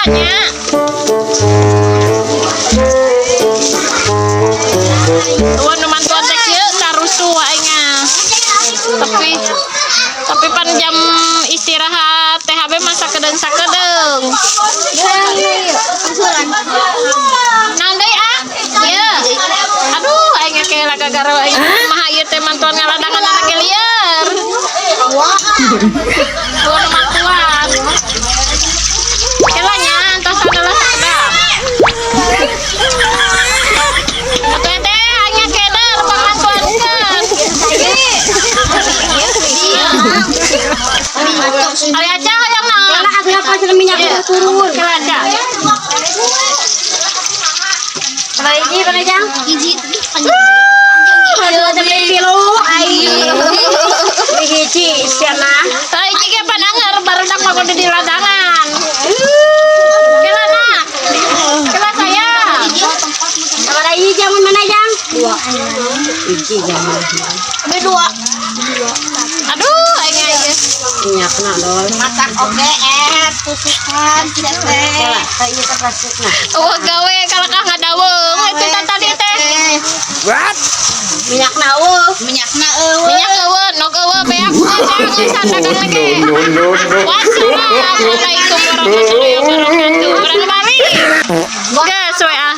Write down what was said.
Nya. Tuh nu mantuan teh kieu karusuh aing ah. Tapi pan jam istirahat THB mah sakedeung sakedeung. Naon deui ah? Ieu. Aduh, aing ge gara-gara aing kumaha ieu teh mantuan ngaladangan anak ge lieur. Tuh nu mantuan. Kela nya entos adalah sakedap. Atuh teh hanya keder pamantuankeun. Ari aja hayang naon? Minyak Iya. turun. Kela aja. Kalau hiji mana, Jang? Hiji. Aduh, ada beli tilu, ai. Beli hiji, siana. Tah iki ge pan anger barudak mah kudu di ladangan. Kela nak. Kela sayang. Kalau ada hiji, Jang, mana, Jang? Dua. Hiji, Jang. Ambil dua. Aduh, aing aing. Minyak nak dol. Masak oke, tusukan teh. Kela, kayak ieu teh plastikna. Eueuh gawe kalakah ngadaweung itu teh tadi teh. Minyak na eueuh. Minyakna eueuh. Minyak eueuh, nog eueuh beak teh geus dagang lagi. No, no, no. Wassalamualaikum warahmatullahi wabarakatuh. Urang balik. Geus we ah.